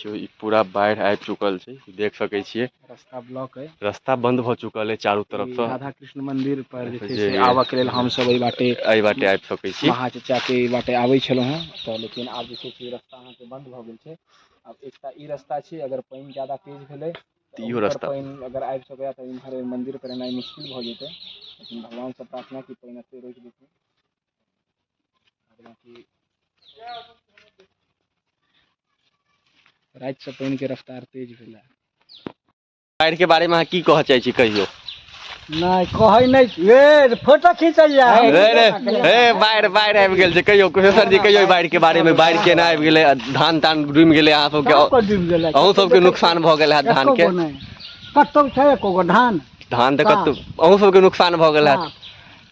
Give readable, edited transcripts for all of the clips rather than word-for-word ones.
देखियौ ई पूरा बाढ़ि आबि चुकल छै, देख सकै छियै। रास्ता ब्लॉक अइ। रास्ता बंद भऽ चुकल अइ चारू तरफ सँ। राधा कृष्ण मंदिर पर जे छै जे से आबऽ के लेल हमसब एहि बाटे, एहि बाटे आबि सकै छी। महा चचा के एहि बाटे आबै छलहुँ हेँ तऽ, लेकिन आब जे छै से रास्ता अहाँके बंद भऽ गेल छै। आब एकटा ई रास्ता छै, अगर पानि ज्यादा तेज भेलै तऽ इहो ओकर रास्ता पानि अगर आबि सकैए तऽ इम्हर एहि मंदिर पर एनाइ मुश्किल भऽ जेतै। लेकिन भगवानसँ प्रार्थना कि पानि एते रोकि देथिन। बाकी रातिसँ पानिके रफ्तार तेज भेलै। बाढ़ि के बारे में अहाँ की कहऽ चाहै छी, कहियौ। नहि कहै नहि ए फोटो खींचैया। रे रे हे, बाढ़ि बाढ़ि आबि गेल छै। कहियौ कुशेश्वर जी, कहियौ बाढ़ि के बारे में। बाढ़ि केना आबि गेलै? धान तान डूबि गेलै अहाँ सबके? सबके डूबि गेलै। अहूँ सबके नुकसान भऽ गेल हैत धान के? एको गो नहि कतौ छै, एको गो धान। धान तऽ कतौ, अहूँ सबके नुकसान भऽ गेल हैत? हँ।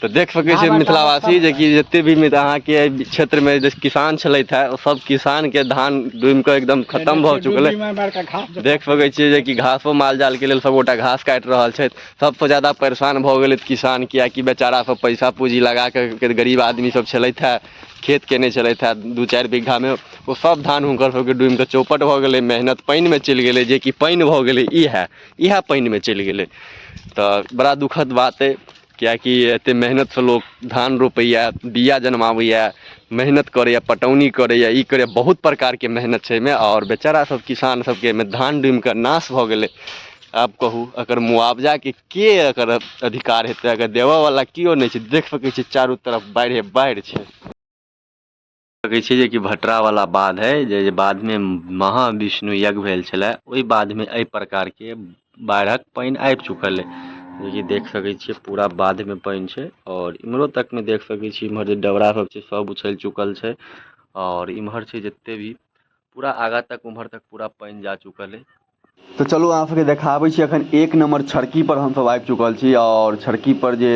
तऽ देख सकै छियै धान मिथिलावासी सब जे कि जते भी अहाँके एहि क्षेत्रमे जे किसान छलथि हे, ओ सब किसानके धान डूबि कऽ एकदम खतम भऽ चुकल है। बड़का घास। देख सकै छियै जे कि घासो माल जाल के लेल सबगोटा घास काटि रहल छथि। सबसँ ज्यादा परेशान भऽ गेलथि किसान, किएकि बेचारा सब पैसा पूँजी लगा कऽ गरीब आदमी सब छलथि हे, खेत केने छलथि हे 2-4 बीघामे, ओ सब धान हुनकर सबके डूबि कऽ चौपट भऽ गेलै। मेहनत पानिमे चलि गेलै, जेकि पानि भऽ गेलै, इएह इएह पानिमे चलि गेलै। तऽ बड़ा दुखद बात अइ, किएकि एते मेहनतसँ लोक धान रोपैए, बीया जनमाबैए, मेहनत करैए, पटौनी करैए, ई करैए, बहुत प्रकारके मेहनत छै एहिमे, आओर बेचारा सब किसान सबके एहिमे धान डूबि कऽ नाश भऽ गेलै। आब कहू, एकर मुआवजाके के एकर अधिकार हेतै? अगर देबऽवला केओ नहि छै। देख सकै छियै चारू तरफ बाढ़िए बाढ़ि छै। सकै छियै जेकि भटरावला बाध है, जे बाधमे महाविष्णु यज्ञ भेल छलै, ओहि बाधमे एहि प्रकारके बाढ़िक पानि आबि चुकल है, जेकि देख सकै छियै पूरा बाधमे पानि छै। आओर इम्हरो तकमे देख सकै छी, इम्हर जे डबरा सब छै सब उछलि चुकल छै, आओर इम्हर छै जते भी पूरा आगाँ तक उम्हर तक पूरा पानि जा चुकल है। तऽ चलू अहाँ सबके देखाबै छी। अखन 1 नम्बर छड़की पर हमसब आबि चुकल छी, आओर छड़की पर जे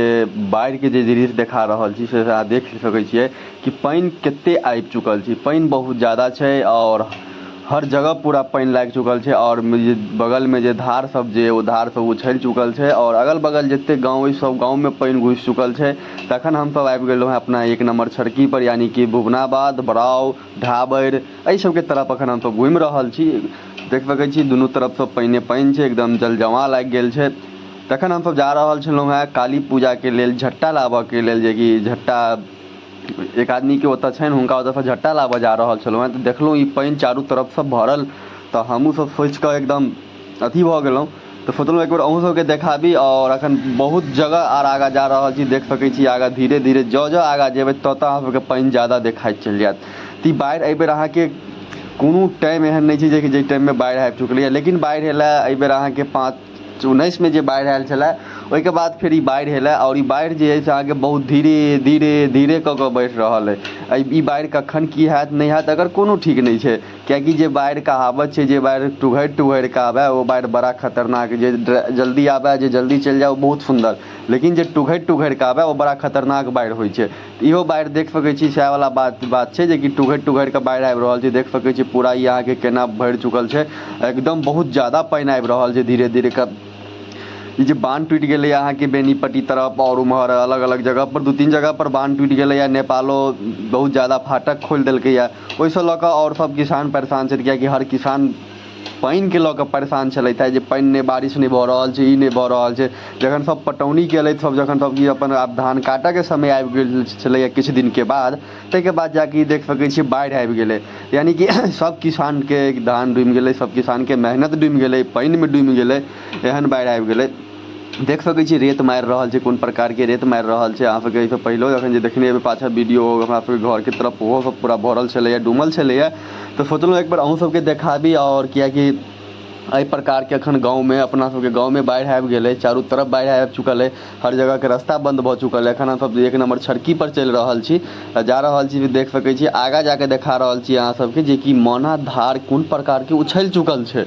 बाढ़िके जे दृश्य देखा रहल छी से अहाँ देख सकै छियै कि पानि कते आबि चुकल छै। पानि बहुत ज्यादा छै आओर हर जगह पूरा पानि लागि चुकल छै, आओर जे बगलमे जे धार सब जे ओ धार सब उछलि चुकल छै, आओर अगल बगल जते गाँव अइ सब गाँवमे पानि घुसि चुकल छै। तखन हमसब आबि गेलहुँ हेँ अपना 1 नम्बर छड़की पर, यानि कि भुवनाबाद, बराव, ढाबरि, एहि सबके तरफ अखन हमसब घुमि रहल छी। देख सकै छी दुनू तरफसँ पानिए पानि छै, एकदम जल जमा लागि गेल छै। तखन हमसब जा रहल छलहुँ हेँ काली पूजाके लेल झट्टा लाबऽके लेल, जेकि झट्टा एक आदमीके ओतऽ छनि, हुनका ओतऽसँ झट्टा लाबऽ जा रहल छलहुँ हेँ, तऽ देखलहुँ ई पानि चारू तरफसँ भरल, तऽ हमहूँ सब सोचिकऽ एकदम अथी भऽ गेलहुँ, तऽ सोचलहुँ एक बेर अहूँ सबके देखाबी। आओर अखन बहुत जगह आर आगाँ जा रहल छी। देख सकै छी आगाँ धीरे धीरे जँ जँ आगाँ जेबै तँ तँ अहाँ सबके पानि ज्यादा देखाइत चलि जायत। तऽ ई बाढ़ि एहिबेर अहाँके कोनो टाइम एहन नहि छै जेकि जाहि टाइममे बाढ़ि आबि चुकलैए, लेकिन बाढ़ि एलै एहिबेर अहाँके 5 19मे जे बाढ़ि आयल छलै, ओहिके बाद फेर ई बाढ़ि एलै, आओर ई बाढ़ि जे अछि अहाँके बहुत धीरे धीरे धीरे कऽ कऽ बढ़ि रहल अइ। ई बाढ़ि कखन की हैत नहि हैत एकर कोनो ठीक नहि छै, किएकि जे बाढ़ि कहावत छै, जे बाढ़ि टुघरि टुघरि कऽ आबै ओ बाढ़ि बड़ा खतरनाक। जे जल्दी आबै, जे जल्दी चलि जाय ओ बहुत सुन्दर, लेकिन जे टुघरि टुघरि कऽ आबै ओ बड़ा खतरनाक बाढ़ि होइ छै। इहो बाढ़ि देख सकै छी सएह वला बात बात छै, जेकि टुघरि टुघरि कऽ बाढ़ि आबि रहल छै। देख सकै छी पूरा ई अहाँके केना भरि चुकल छै, एकदम बहुत ज्यादा पानि आबि रहल छै धीरे धीरे कऽ। ई जे बान्ह टूटि गेलैए अहाँके बेनीपट्टी तरफ आओर उम्हर अलग अलग जगह पर, 2-3 जगह पर बान्ह टूटि गेलैए, नेपालो बहुत ज्यादा फाटक खोलि देलकैए, ओहिसँ लऽ कऽ आओर सब किसान परेशान छथि, किएकि हर किसान पानिके लऽ कऽ परेशान छलथि हे जे पानि नहि, बारिश नहि भऽ रहल छै, ई नहि भऽ रहल छै। जखन सब पटौनी केलथि सब, जखन सब कि अपन आब धान काटऽके समय आबि गेल छलैए किछु दिनके बाद, ताहिके बाद जाकऽ ई देख सकै छियै बाढ़ि आबि गेलै, यानि कि सब किसानके धान डूमि गेलै, सब किसानके मेहनत डूमि गेलै, पानिमे डूमि गेलै, एहन बाढ़ि आबि गेलै। देख सकै छियै रेत मारि रहल छै, कोन प्रकारके रेत मारि रहल छै। अहाँ सबके एहिसँ पहिलो जखन जे देखने हेबै पाछाँ वीडियो हमरा सबके घरके तरफ, ओहो सब पूरा भरल छलैए, डूमल छलैए। तऽ सोचलहुँ एक बेर अहूँ सबके देखाबी, आओर किएकि एहि प्रकारके अखन गाँवमे, अपना सबके गाँवमे बाढ़ि आबि गेलै, चारू तरफ बाढ़ि आबि चुकल अइ, हर जगहके रास्ता बन्द भऽ चुकल अइ। एखन हमसब 1 नम्बर छड़की पर चलि रहल छी, जा रहल छी। देख सकै छी, आगाँ जाके देखा रहल छी अहाँ सबके जेकि मौना धार कोन प्रकारके उछलि चुकल छै।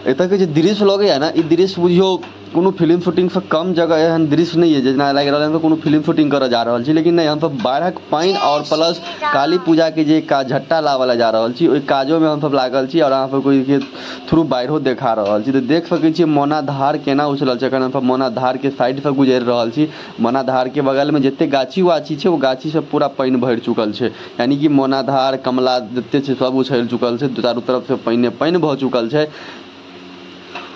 एतऽके जे दृश्य लगैए ने, ई दृश्य बुझियौ कोनो फिल्म शूटिंगसँ कम जगह एहन दृश्य नहि अइ जेना लागि रहल हमसब कोनो फिल्म शूटिंग करऽ जा रहल छी, लेकिन नहि, हमसब बाढ़िक पानि आओर प्लस काली पूजाके जे काज झट्टा लाबऽ लए जा रहल छी, ओहि काजोमे हमसब लागल छी आओर अहाँ सबके ओहिके थ्रू बाढ़िओ देखा रहल छी। तऽ देख सकै छियै मोना धार केना उछलल छै। एखन हमसब मोना धारके साइडसँ गुजरि रहल छी। मोना धारके बगलमे जते गाछी वाछी छै, ओ गाछी सब पूरा पानि भरि चुकल छै, यानि कि मोना धार कमला जते छै सब उछलि चुकल छै। चारू तरफसँ पानिए पानि भऽ चुकल छै,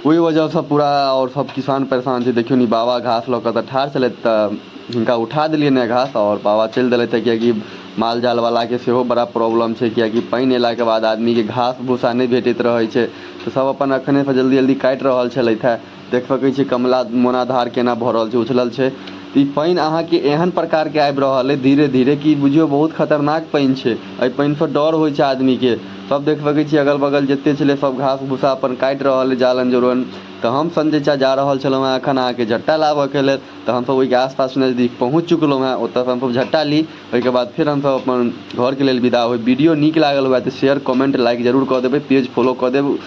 ओहि वजहसँ पूरा आओर सब किसान परेशान छै। देखियौ नि, बाबा घास लऽ कऽ तऽ ठाढ़ छलथि, तऽ हिनका उठा देलियनि घास आओर बाबा चलि देलथि, किएकि माल जाल वलाके सेहो बड़ा प्रॉब्लम छै, किएकि पानि अयलाके बाद आदमीके घास भूसा नहि भेटैत रहै छै। तऽ सब अपन एखनेसँ जल्दी जल्दी काटि रहल छलथि हेँ। देख सकै छियै कमला मोना धार केना भरल छै, उछलल छै। ई पानि अहाँके एहन प्रकारके आबि रहल अइ धीरे धीरे कि बुझियौ बहुत खतरनाक पानि छै। एहि पानिसँ डर होइ छै आदमीके। सब देख सकै छियै अगल बगल जते छलै सब घास भूसा अपन काटि रहल अइ जालन जोरन। तऽ हम संजय चा जा रहल छलहुँ हेँ एखन अहाँके झट्टा लाबऽके लेल। तऽ हमसब ओहिके आसपास नजदीक पहुँच चुकलहुँ हेँ। ओतऽसँ हमसब झट्टा ली, ओहिके बाद फेर हमसब अपन घरके लेल विदा होइ। वीडियो नीक लागल हुए तऽ शेयर, कमेंट, लाइक जरूर कऽ देबै, पेज फॉलो कऽ देब।